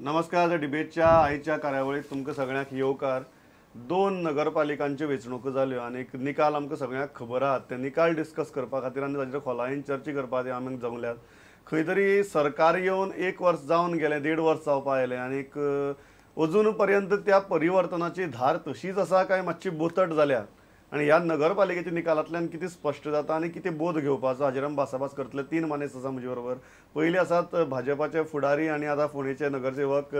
नमस्कार. डिबेटच्या आयच्या कार्यावळीत तुमकां सगळ्यांक येवकार. दोन नगरपालिकांच्यो वेंचणुको जाल्यो आनी निकाल आमकां सगळ्यांक खबर आहात. ते निकाल डिस्कस करपा खातीर आनी ताचेर खोलायेन चर्चा करपा खातीर आमी जमल्यात. खंय तरी सरकार येवन एक वर्स जावन गेलें, देड वर्स जावपा आयलें आनीक अजून पर्यंत त्या परिवर्तनाची धार तशीच आसा काय मातशी बोतट जाल्या आनी ह्या नगरपालिकेच्या निकालांतल्यान कितें स्पश्ट जाता आनी कितें बोध घेवपाचो हाजेर आमी भासाभास करतले. तीन मानेस्त आसा म्हजे बरोबर. पयलीं आसात भाजपाचे फुडारी आनी आतां फोंडेचे नगरसेवक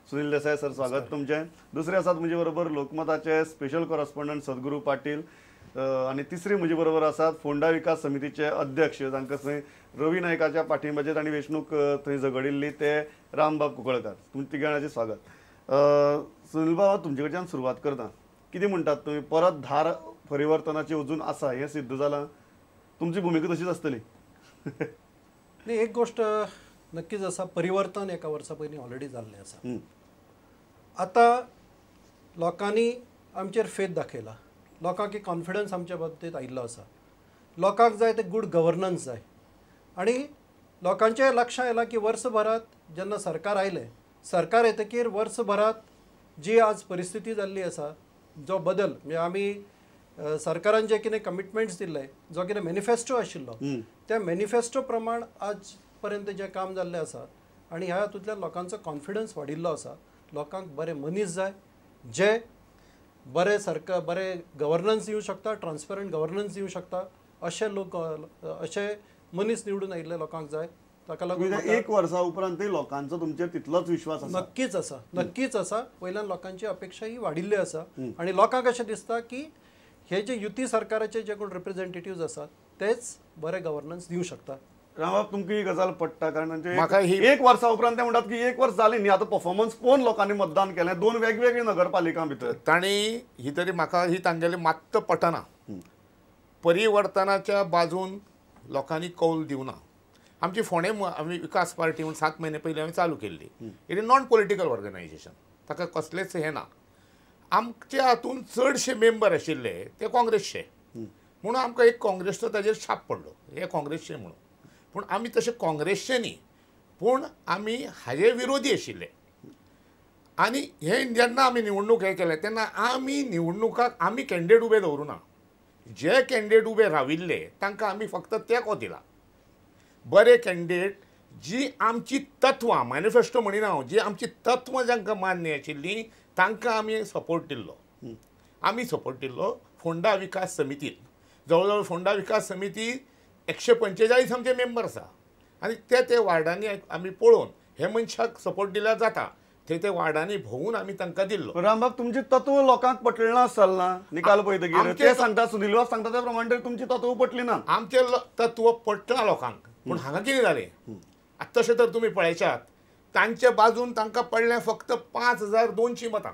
सुनील देसाय सर, स्वागत तुमचें. दुसरे आसात म्हजे बरोबर लोकमताचे स्पेशल कॉरस्पॉन्डंट सद्गुरू पाटील आनी तिसरी म्हजे बरोबर आसात फोंडा विकास समितीचे अध्यक्ष, तांकां थंय रवी नायकाच्या पाठिंब्याचेर तांणी वेंचणूक थंय झगडिल्ली, ते रामबाब कुंकळकार. तुमच्या तिगांचें स्वागत. सुनील बाबा, तुमचे कडच्यान सुरवात करता. कितें म्हणटात तुमी, परत धार परिवर्तनाची अजून आसा हें सिद्ध जालां? तुमची भुमिका तशीच आसतली? नाही, एक गोष्ट नक्कीच आसा, परिवर्तन एका वर्सा पयलीं ऑलरेडी जाल्लें आसा. आतां लोकांनी आमचेर फेथ दाखयला, लोकांक एक कॉन्फिडन्स आमच्या बाबतींत आयिल्लो आसा. लोकांक जाय ते गूड गव्हर्नन्स जाय आनी लोकांच्या लक्षांत आयलां की वर्सभरात जेन्ना सरकार आयलें, सरकार येतकीर वर्सभरात जी आज परिस्थिती जाल्ली आसा, जो बदल म्हणजे आमी सरकारान जे कितें कमिटमेंट्स दिल्ले, जो कितें मॅनिफेस्टो आशिल्लो त्या मॅनिफेस्टो प्रमाण आज पर्यंत जें काम जाल्लें आसा आनी ह्या हातूंतल्यान लोकांचो कॉन्फिडन्स वाडिल्लो आसा. लोकांक बरे मनीस जाय जे बरे सरकार बरे गव्हर्नन्स दिवं शकता, ट्रान्सपरंट गव्हर्नन्स दिवं शकता, अशे लोक अशे मनीस निवडून आयिल्ले लोकांक जाय. ताका लागून एक वर्सा उपरांतय लोकांचो तुमचेर तितलोच विश्वास आसा? नक्कीच आसा, नक्कीच आसा. वयल्यान लोकांची अपेक्षा ही वाडिल्ली आसा आनी लोकांक अशें दिसता की हे जे युती सरकाराचे जे कोण रिप्रेझेंटेटिव्ह आसात तेच बरे गव्हर्नन्स दिवं शकता. रामबाब, तुमकां ही गजाल पडटा? कारण तांचे एक वर्सा उपरांत ते म्हणटात की एक वर्स जालें न्ही, आतां परफॉर्मन्स पळोवन लोकांनी मतदान केलें दोन वेगवेगळे नगरपालिकां भितर. तांणी ही तरी म्हाका ही तांगेली मात्त पटना. परिवर्तनाच्या बाजून लोकांनी कौल दिवना. आमची फोंडें आमी विकास पार्टी म्हणून 7 म्हयने पयलीं आमी चालू केल्ली. It is non political organisation, ताका कसलेंच हें ना. आमच्या हातून चडशे मेंबर आशिल्ले ते काँग्रेसचे, म्हणून आमकां एक काँग्रेसचो ताजेर छाप पडलो, हे काँग्रेसचे म्हणून. पूण आमी तशे काँग्रेसचे न्ही, पूण आमी हाजे विरोधी आशिल्ले. आनी हे जेन्ना आमी निवडणूक हे केले तेन्ना आमी निवडणुकाक आमी कॅन्डिडेट उबे दवरूं ना. जे कॅन्डिडेट उबे राविल्ले तांकां आमी फक्त तेंको दिला. बरे कॅन्डिडेट जी आमची तत्वां, मॅनिफेस्टो म्हणिना हांव, जी आमची तत्वां जांकां मान्य आशिल्लीं तांकां आमी सपोर्ट दिल्लो. आमी सपोर्ट दिल्लो फोंडा विकास समितीन. जवळ जवळ फोंडा विकास समिती 145 आमचे मेंबर आसा आनी ते ते वार्डांनी आमी पळोवन हे मनशाक सपोर्ट दिल्यार जाता, ते ते वार्डांनी भोंवून आमी तांकां दिल्लो. रामबाब, तुमची तत्व लोकांक पटलें ना चलना निकाल पळयतकीर? ते सांगता, सुनील बाब सांगता त्या प्रमाणे तुमची तत्व पटली ना. आमचें तत्व पटलां लोकांक, पूण हांगा कितें जालें आतां तशें तर तुमी पळयशात तांच्या बाजून तांकां पडलें फक्त 5200 मतां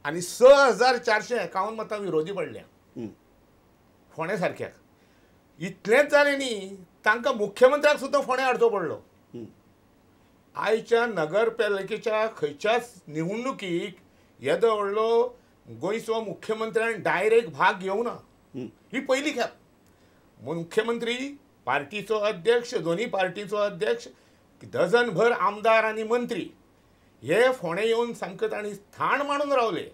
आनी 6451 मतां विरोधी पडल्या फोंड्या सारक्याक. इतलेंच जालें न्ही, तांकां मुख्यमंत्र्याक सुद्दां फोंड्या हाडचो पडलो. आयच्या नगरपालिकेच्या खंयच्याच निवडणुकीक येदो व्हडलो गोंयचो मुख्यमंत्र्यान डायरेक्ट भाग घेवना, ही पयली खेप. मुख्यमंत्री, पार्टीचो अध्यक्ष, दोन्ही पार्टीचो अध्यक्ष, डझनभर आमदार आनी मंत्री हे फोंडें येवन सामकें तांणी स्थान मांडून रावले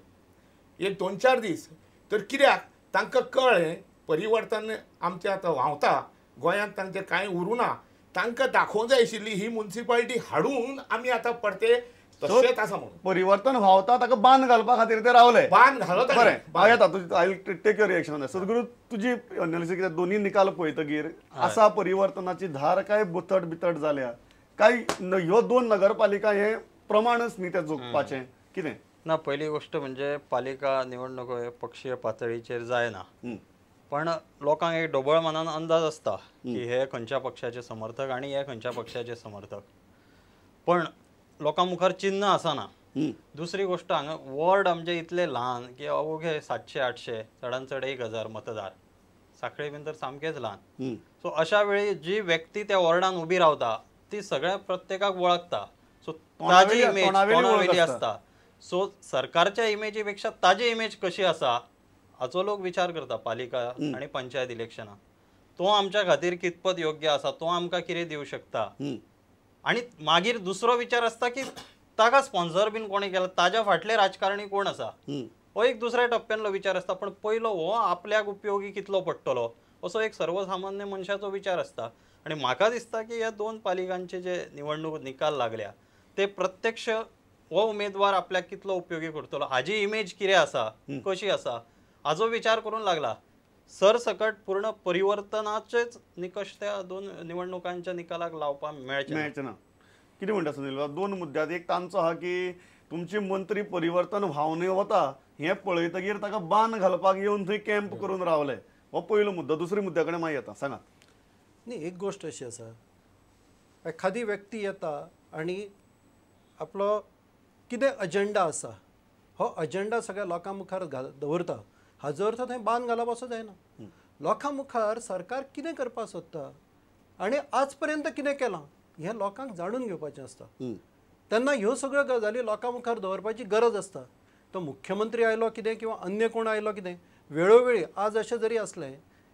एक 2-4 दीस. तर कित्याक तांकां कळ्ळें परिवर्तन आमचें आतां व्हांवता, गोंयांत तांचें कांय उरूं ना. तांकां दाखोवंक जाय आशिल्ली ही मुन्सिपालिटी हाडून आमी आतां परते तशेंच आसा म्हणून. परिवर्तन व्हांवता ताका बांद घालपा खातीर ते रावले, बांद घालत. बरें, हांव येता, I will take your reaction. Sadguru, तुजी एनालिसीस कित्याक दोन्ही निकाल पळयतकीर आसा परिवर्तनाची धार काय बोथट बिथट जाल्या काय ह्यो दोन नगरपालिका हे प्रमाणच न्ही तें जोखपाचें कितें ना? पयली गोष्ट म्हणजे पालिका निवडणुको हे पक्षीय पातळीचेर जायना, पण लोकांक एक ढोबळ मनान अंदाज आसता की हे खंयच्या पक्षाचे समर्थक आनी हे खंयच्या पक्षाचे समर्थक, पण लोकां मुखार चिन्ह आसना. दुसरी गोष्ट, हांगा वॉर्ड आमचे इतले ल्हान की अवघे 700-800, चडान चड 1000 मतदार, साखळे बीन तर सामकेच ल्हान. सो अशा वेळी जी व्यक्ती त्या वॉर्डान उबी रावता ती सगळ्या प्रत्येकाक वळखता, सो ताजी इमेज तोंडावेली आसता. सो सरकारच्या इमेजी पेक्षा ताजी इमेज कशी आसा हाचो लोक विचार करता. पालिका आनी पंचायत इलेक्शनाक तो आमच्या खातीर कितपत योग्य आसा, तो आमकां कितें दिवं शकता. आनी मागीर दुसरो विचार आसता की ताका स्पॉन्सर बीन कोणें केला, ताज्या फाटले राजकारणी कोण आसा, हो एक दुसऱ्या टप्प्यांतलो विचार आसता. पण पयलो हो आपल्याक उपयोगी कितलो पडटलो असो एक सर्वसामान्य मनशाचो विचार आसता. आनी म्हाका दिसता की ह्या दोन पालिकांचे जे निवडणूक निकाल लागल्या ते प्रत्यक्ष हो उमेदवार आपल्याक कितलो उपयोगी करतलो, हाजी इमेज कितें आसा, कशी आसा हाजो विचार करून लागला. सरसकट पूर्ण परिवर्तनाचेच निकश त्या दोन निवडणुकांच्या निकालाक लावपाक मेळचे ना. कितें म्हणटा सुनील बाब, दोन मुद्द्यात, एक तांचो आहा की तुमची मंत्री परिवर्तन व्हांवून वता हें पळयतगीर ताका बांद घालपाक येवन थंय कॅम्प करून रावले, हो पयलो मुद्दो. दुसऱ्या मुद्द्या कडेन मागीर येता, सांगात. न्ही, एक गोश्ट अशी आसा, एखादी व्यक्ती येता आनी आपलो कितें अजेंडा आसा हो अजेंडा सगळ्या लोकां मुखार दवरता, हाजो अर्थ थंय बांद घालप असो जायना. लोकां मुखार सरकार कितें करपाक सोदता आनी आज पर्यंत कितें केलां हें लोकांक जाणून घेवपाचें आसता. तेन्ना ह्यो सगळ्यो गजाली लोकां मुखार दवरपाची गरज आसता. तो मुख्यमंत्री आयलो कितें किंवा अन्य कोण आयलो कितें, वेळोवेळी आज अशें जरी आसलें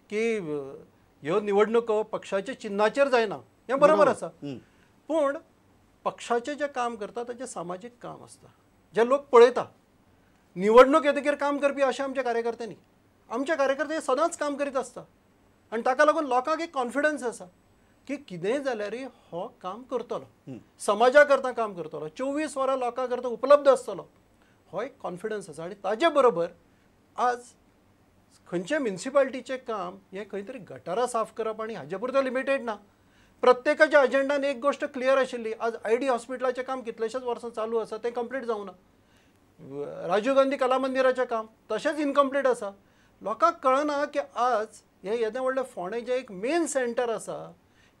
की ह्यो निवडणुको पक्षाच्या चिन्हाचेर जायना हें बरोबर आसा, पूण पक्षाचें जें काम करता ताचें सामाजीक काम आसता जे लोक पळयता. निवडणूक येतकीर काम करपी अशें आमचे कार्यकर्ते न्ही, आमचे कार्यकर्ते सदांच काम करीत आसता आनी ताका लागून लोकांक एक कॉन्फिडन्स आसा की कितेंय जाल्यारय हो काम करतलो, समाजा करता काम करतलो, 24 वरां लोकां करता उपलब्ध आसतलो, हो एक कॉन्फिडन्स आसा. आनी ताजे बरोबर आज खंयचे म्युनिसिपालिटीचें काम हें खंय तरी गटारां साफ करप आनी हाजे पुरतें लिमिटेड ना. प्रत्येकाच्या अजेंडान एक गोश्ट क्लियर आशिल्ली, आज I D हॉस्पिटलाचें काम कितलेशेच वर्सां चालू आसा तें कंप्लीट जावना, राजीव गांधी कला मंदिराचें काम तशेंच इनकम्प्लीट आसा. लोकांक कळना की आज हें येदें व्हडलें फोंडें जें एक मेन सेंटर आसा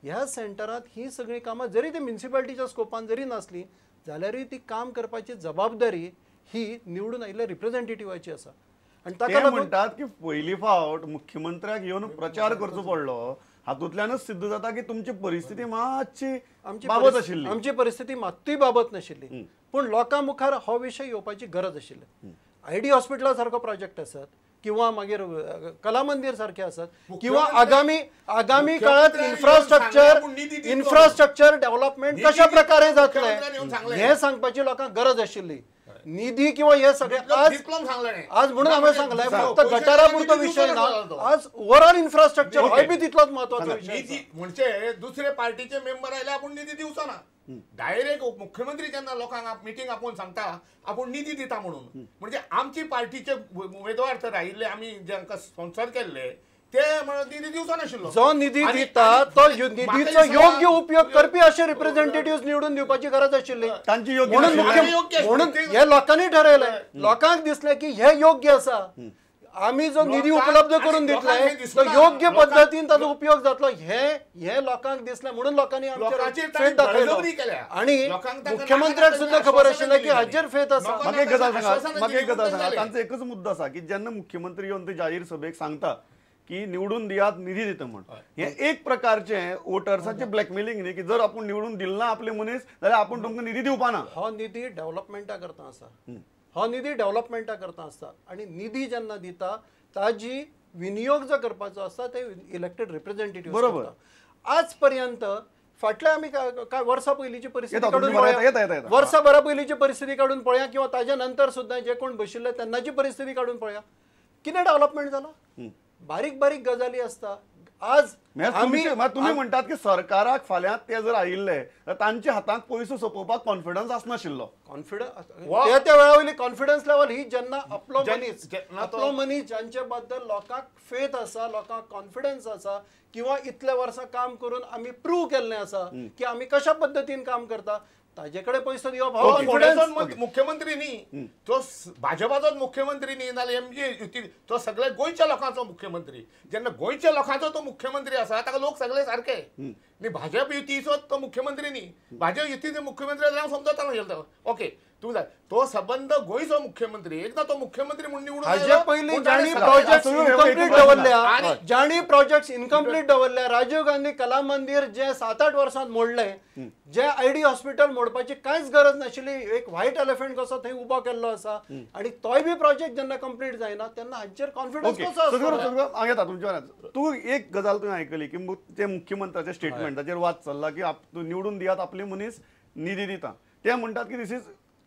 ह्या सेंटरांत ही सगळीं कामां जरी ती म्युनिसिपालिटीच्या स्कोपान जरी नासली जाल्यारूय ती काम करपाची जबाबदारी ही निवडून आयिल्ल्या रिप्रेझेंटेटिवाची आसा. आनी ताका म्हणटात की पयली फावट मुख्यमंत्र्याक येवन प्रचार करचो पडलो, हातूंतल्यानच सिद्ध जाता की तुमची परिस्थिती मातशी बाबत आशिल्ली. आमची परिस्थिती मात्तूय बाबत नाशिल्ली, पूण लोकां मुखार हो विशय येवपाची गरज आशिल्ली. I D हॉस्पिटला सारको प्रोजेक्ट आसत किंवा मागीर कला मंदिर सारखे आसत किंवा आगामी आगामी काळात इन्फ्रास्ट्रक्चर डेव्हलपमेंट कशा प्रकारे जातलें हें सांगपाची लोकांक गरज आशिल्ली. निधी किंवा हे सगळे आज आज म्हणून हांवें सांगलें फक्त गटारा पुरतो विशय ना, आज ओवरऑल इन्फ्रास्ट्रक्चर होय बी तितलोच महत्वाचो विशय. म्हणजे दुसरे पार्टीचे मेंबर आयले आपूण निधी दिवचो ना, डायरेक्ट मुख्यमंत्री जेन्ना लोकांक मिटींग आपोवन सांगता आपूण निधी दिता म्हणून, म्हणजे आमची पार्टीचे उमेदवार तर आयिल्ले आमी जांकां स्पॉन्सर केल्ले ते निधी दिवचो नाशिल्लो. जो निधी दिता तो निधीचो योग्य उपयोग करपी अशे रिप्रेझेंटेटिव्ह निवडून दिवपाची गरज आशिल्ली. म्हणून हे लोकांनी ठरयलें, लोकांक दिसलें की हे योग्य आसा, आमी जो निधी उपलब्ध करून दितले तो योग्य पद्दतीन ताचो उपयोग जातलो हे हे लोकांक दिसलें म्हणून लोकांनी आमचेर फेथ दाखयलो. आनी मुख्यमंत्र्याक सुद्दां खबर आशिल्लें की हाचेर फेथ आसा. म्हाका एक गजाल सांगा, म्हाका एक गजाल सांगा, तांचो एकच मुद्दो आसा की जेन्ना मुख्यमंत्री येवन ते जाहीर सभेक सांगता की निवडून दियात निधी दिता म्हण, हे एक प्रकारचे वोटर्साचे ब्लॅकमेलिंग न्ही की जर आपूण निवडून दिल ना आपले मनीस जाल्यार आपूण तुमकां निधी दिवपा ना. हो निधी डेव्हलपमेंटा करता आसा, हो निधी डेव्हलपमेंटा करता आसता आनी निधी जेन्ना दिता ताजी विनियोग जो करपाचो आसता ते इलेक्टेड रिप्रेझेंटेटिव्ह. बरोबर. आज पर्यंत फाटल्या आमी काय वर्सां पयलींची परिस्थिती काडून पळया, वर्सां भरा पयलींची परिस्थिती काडून पळया किंवा ताज्या नंतर सुद्दां जे कोण बशिल्ले तेन्नाची परिस्थिती काडून पळया, कितें डेव्हलपमेंट जाला? बारीक बारीक गजाली आसता. आज तुम्ही म्हणतात की सरकाराक फाल्यां ते जर आयिल्ले तांच्या हाताक पयसो सोंपोवपाक कॉन्फिडन्स आसनाशिल्लो. कॉन्फिडन्स त्या वेळा वयली कॉन्फिडन्स लेवल ही जेन्ना आपलो मनीस आपलो मनीस जांचे बद्दल लोकांक फेथ आसा, लोकांक कॉन्फिडन्स आसा किंवा इतले वर्सां काम करून आमी प्रूव केल्लें आसा की आमी कशा पद्दतीन काम करता ताजे कडेन पयसो दिवप हो कॉन्फिडन्स. मुख्यमंत्री न्ही तो भाजपाचोच मुख्यमंत्री न्ही नाल्यार एमजी तो सगळे गोंयच्या लोकांचो मुख्यमंत्री. जेन्ना गोंयच्या लोकांचो तो मुख्यमंत्री आसा ताका लोक सगळे सारके न्ही. भाजप युतीचो तो मुख्यमंत्री न्ही, भाजप युतीचो मुख्यमंत्री जाल्यार हांव समजता नाशिल्लो ओके तूं जाय तो सबंद गोंयचो मुख्यमंत्री एकदा तो मुख्यमंत्री म्हणून निवडून हाजे पयलीं जांणी प्रोजेक्ट इनकम्प्लीट दवरल्या, जांणी प्रोजेक्ट इनकम्प्लीट दवरल्या, राजीव गांधी कला मंदिर जे 7-8 वर्सांत मोडलें, जे I D hospital मोडपाची कांयच गरज नाशिल्ली, एक व्हायट एलिफंट कसो थंय उबो केल्लो आसा आनी तोय बी प्रोजेक्ट जेन्ना कंप्लीट जायना तेन्ना हांचेर कॉन्फिडन्स कसो आसतलो? येता तुमच्या तूं एक गजाल तुवें आयकली की ते मुख्यमंत्र्याचे स्टेटमेंट ताचेर वाद चल्ला की निवडून दियात आपले मनीस निधी दिता, ते म्हणटात की this is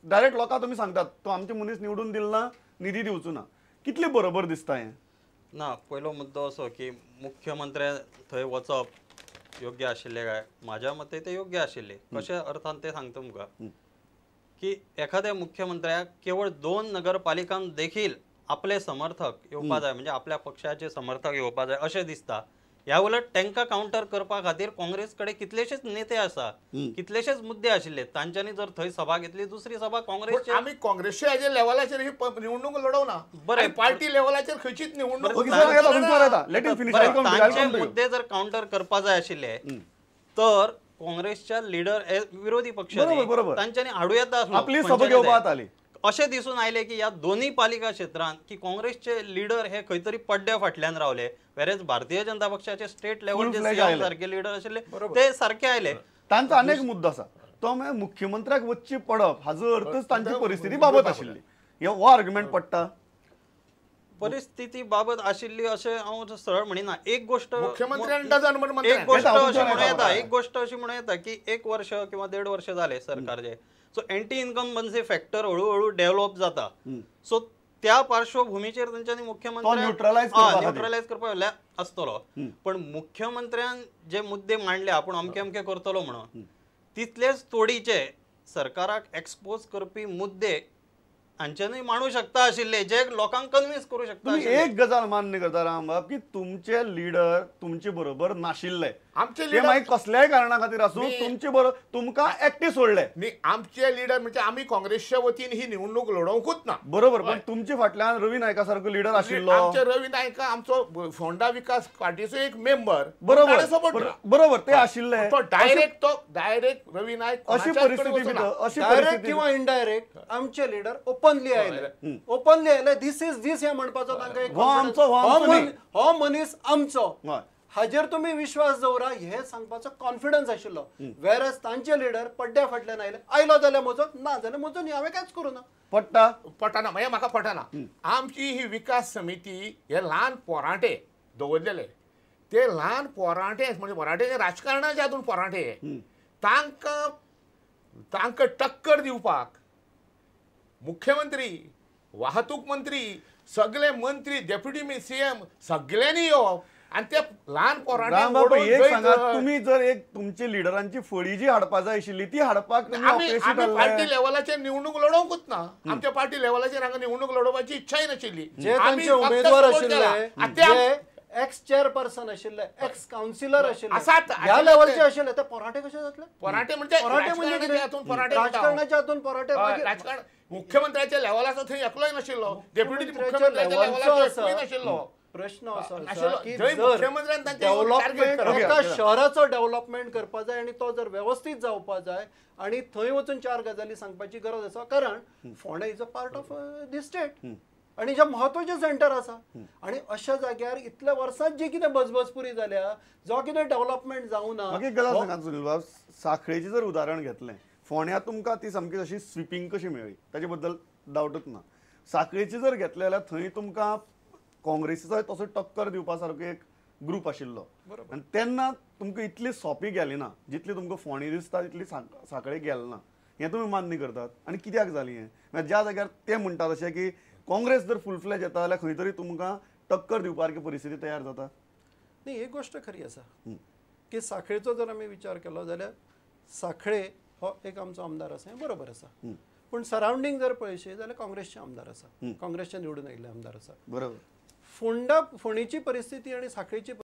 direct लोकांक तुमी सांगतात तो आमचे मनीस निवडून दिल ना, निधी दिवचो ना. कितले बरोबर दिसता हें? ना, पयलो मुद्दो असो की मुख्यमंत्र्यान थंय वचप योग्य आशिल्लें काय? म्हाज्या मते ते योग्य आशिल्लें. कशे अर्थान ते सांगता तुमकां की एखाद्या मुख्यमंत्र्याक केवळ 2 नगरपालिकांक देखील आपले समर्थक येवपा जाय, म्हणजे आपल्या पक्षाचे समर्थक येवपा जाय अशें दिसता. ह्या उलट तांकां कावंटर करपा खातीर काँग्रेस कडेन कितलेशेच नेते आसा, कितलेशेच मुद्दे आशिल्ले, तांच्यांनी जर थंय सभा घेतली दुसरी सभा काँग्रेस. आमी काँग्रेसच्या लेवलाचेर ही निवडणूक लढवना, बरें पार्टी लेवलाचेर खंयचीच निवडणूक. तांचे मुद्दे जर कावंटर करपा जाय आशिल्ले तर काँग्रेसच्या लिडर विरोधी पक्ष तांच्यांनी हाडूं येता आपली सभा घेवपाक आली. अशें दिसून आयलें की ह्या दोनूय पालिका क्षेत्रांत की काँग्रेसचे लिडर हे खंय तरी पड्ड्या फाटल्यान रावले, वेरेज भारतीय जनता पक्षाचे स्टेट लेवल सारके लिडर आशिल्ले ते सारके आयले. तांचो अनेक मुद्दो आसा तो म्हळ्यार मुख्यमंत्र्याक वच्ची पडप हाजो अर्थच तांची परिस्थिती बाबत आशिल्ली. हो आर्ग्युमेंट पडटा. परिस्थिती बाबत आशिल्ली अशें हांव सरळ म्हणिना. एक गोष्ट मुख्यमंत्र्यान एक गोष्ट अशी म्हणूं येता, एक गोष्ट अशी म्हणूं येता की 1 वर्ष किंवा 1.5 वर्ष जाले सरकारचे, सो एंटी इन्कम्बन्सी फॅक्टर हळूहळू डेव्हलप जाता. सो त्या पार्श्वभूमीचेर तांच्यांनी मुख्यमंत्री न्यूट्रलायज करपाक आसतलो. पण मुख्यमंत्र्यान जे मुद्दे मांडले आपूण अमके अमके करतलो म्हणून, तितलेच तोडीचे सरकाराक एक्सपोज करपी मुद्दे हांच्यानूय मांडू शकता आशिल्ले जे लोकांक कन्विन्स करू शकता. एक गजाल मान्य करता रामबाब की तुमचे लिडर तुमचे बरोबर नाशिल्ले, आमचे लिडर मागीर कसल्याय कारणा खातीर आसूं तुमचे बरोबर तुमकां एकटे सोडले. आमचे लिडर म्हणजे आमी काँग्रेसच्या वतीन ही निवडणूक लढोवंकूच ना, बरोबर, पण तुमचे फाटल्यान रवी नायका सारको लिडर आशिल्लो. आमचे रवी नायक आमचो फोंडा विकास पार्टीचो एक मेंबर, बरोबर बरोबर, ते आशिल्ले. तो डायरेक्ट रवी नायक अशी परिस्थिती अशी डायरेक्ट किंवा इनडायरेक्ट आमचे लिडर ओपनली आयले, ओपनली आयले this is दीस हे म्हणपाचो तांकां एक हो मनीस आमचो, हाजेर तुमी विश्वास दवरा हे सांगपाचो कॉन्फिडन्स आशिल्लो. वेरस तांचे लिडर पड्ड्या फाटल्यान आयले, आयलो जाल्यार म्हजो, ना जाल्यार म्हजो न्ही, हांवें कांयच करूं ना. पडटा पटना मागीर म्हाका पटना. आमची ही विकास समिती हे ल्हान पोरांटे दवरलेले, ते ल्हान पोरांटे म्हणजे पोरांटे राजकारणाच्या हातून पोरांटे, तांकां तांकां टक्कर दिवपाक मुख्यमंत्री, वाहतूक मंत्री, सगळे मंत्री, डेप्युटी सीएम सगळ्यांनी येवप आनी ते ल्हान पोरांटे. एक सांगा, तुमी जर एक तुमचे लिडरांची फळी जी हाडपा जाय आशिल्ली ती हाडपाक आमी पार्टी लेवलाचेर निवडणूक लढोवंकूच ना. आमच्या पार्टी लेवलाचेर हांगा निवडणूक लढोवपाची इच्छाय नाशिल्ली. जे तांचे उमेदवार आशिल्ले, एक्स चेअरपर्सन आशिल्ले, एक्स कावन्सिलर आशिल्ले, ह्या लेवलचे आशिल्ले, ते पोरांटे कशे जातले? पोरांटे म्हणजे राजकारणाच्या हातून पोरांटे. राजकारण मुख्यमंत्र्याच्या लेवलाचो थंय एकलोय नाशिल्लो, डेप्युटी मुख्यमंत्र्याच्या लेवलाचो एकलोय नाशिल्लो. प्रश्न असो आसा की डेव्हलपमेंट एका शहराचो डेव्हलपमेंट करपा जाय आनी तो जर व्यवस्थीत जावपा जाय आनी थंय वचून 4 गजाली सांगपाची गरज आसा, कारण Ponda is a part of the state आनी जे म्हत्वाचें सेंटर आसा आनी अशा जाग्यार इतल्या वर्सांत जी कितें बजबजपुरी जाल्या, जो कितें डेव्हलपमेंट जावं ना. एक गजाल सांगा सुनील बाब, साखळेचें जर उदाहरण घेतलें, फोंड्या तुमकां ती सामकी अशी स्विपींग कशी मेळ्ळी ताचे बद्दल डावटूच ना. साखळेचें जर घेतलें जाल्यार थंय तुमकां काँग्रेसीचो तसो टक्कर दिवपा सारको एक ग्रूप आशिल्लो आनी तेन्ना तुमकां इतली सोंपी गेली ना जितली तुमकां फोंडी दिसता तितली साखळे गेले ना. हें तुमी मान्य करतात आनी कित्याक जाली हें? म्हळ्यार ज्या जाग्यार ते म्हणटात अशें की काँग्रेस जर फूल फ्लॅज येता जाल्यार खंय तरी तुमकां टक्कर दिवपा सारकी परिस्थिती तयार जाता. न्ही, एक गोश्ट खरी आसा की साखळेचो जर आमी विचार केलो जाल्यार साखळे हो एक आमचो आमदार आसा हें बरोबर आसा, पूण सरावंडींग जर पळयशी जाल्यार काँग्रेसचे आमदार आसा, काँग्रेसचे निवडून आयिल्ले आमदार आसा, बरोबर. फोंडा फोंडेची परिस्थिती आनी साखळेची